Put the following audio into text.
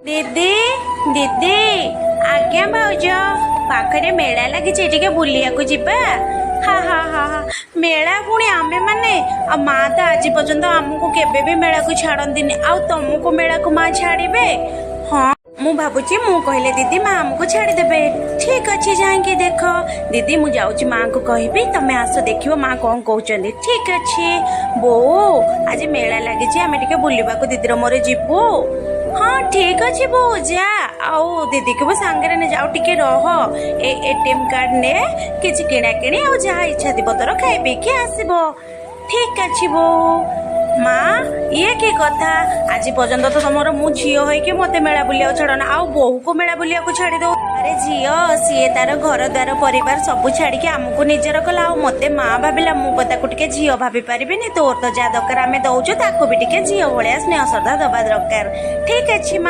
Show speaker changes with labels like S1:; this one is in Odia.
S1: ଦିଦି, ଦିଦି। ଆଜ୍ଞା ଭାଉଜ। ପାଖରେ ମେଳା ଲାଗିଛି, ଟିକେ ବୁଲିବାକୁ ଯିବା। ହା ହା ହା ହା, ମେଳା ପୁଣି ଆମେ ମାନେ? ଆଉ ମା ତ ଆଜି ପର୍ଯ୍ୟନ୍ତ ଆମକୁ କେବେ ବି ମେଳାକୁ ଛାଡ଼ନ୍ତିନି, ଆଉ ତମକୁ ମେଳାକୁ ମା ଛାଡ଼ିବେ? ହଁ, ମୁଁ ଭାବୁଛି ମୁଁ କହିଲେ ଦିଦି ମା ଆମକୁ ଛାଡ଼ିଦେବେ। ଠିକ ଅଛି, ଯାଇକି ଦେଖ। ଦିଦି, ମୁଁ ଯାଉଛି ମାଙ୍କୁ କହିବି, ତମେ ଆସ, ଦେଖିବ ମା କଣ କହୁଛନ୍ତି। ଠିକ ଅଛି। ବୋଉ, ଆଜି ମେଳା ଲାଗିଛି, ଆମେ ଟିକେ ବୁଲିବାକୁ ଦିଦିର ମୋର ଯିବୁ। ହଁ, ଠିକ ଅଛି ବୋଉ, ଯା। ଆଉ ଦିଦିକୁ ବି ସାଙ୍ଗରେ ନେ। ଯାଉ, ଟିକେ ରହ, ଏ ଏଟିଏମ୍ କାର୍ଡ ନେ, କିଛି କିଣା କିଣି ଆଉ ଯାହା ଇଚ୍ଛା ଥିବ ତୋର ଖାଇ ପିଇକି ଆସିବ। ଠିକ ଅଛି ବୋଉ। ମା, ଇଏ କି କଥା? ଆଜି ପର୍ଯ୍ୟନ୍ତ ତ ତମର ମୁଁ ଝିଅ ହେଇକି ମତେ ମେଳା ବୁଲିବାକୁ ଛାଡ ନା, ଆଉ ବୋହୂକୁ ମେଳା ବୁଲିବାକୁ ଛାଡି ଦଉ? ଆରେ ଝିଅ, ସିଏ ତାର ଘର ଦ୍ୱାର ପରିବାର ସବୁ ଛାଡିକି ଆମକୁ ନିଜର କଲା, ଆଉ ମତେ ମା ଭାବିଲା, ମୁଁ କଣ ତାକୁ ଟିକେ ଝିଅ ଭାବି ପାରିବିନି? ତୋର ତ ଯାହା ଦରକାର ଆମେ ଦଉଛୁ, ତାକୁ ବି ଟିକେ ଝିଅ ଭଳିଆ ସ୍ନେହ ଶ୍ରଦ୍ଧା ଦବା ଦରକାର। ଠିକ ଅଛି ମା।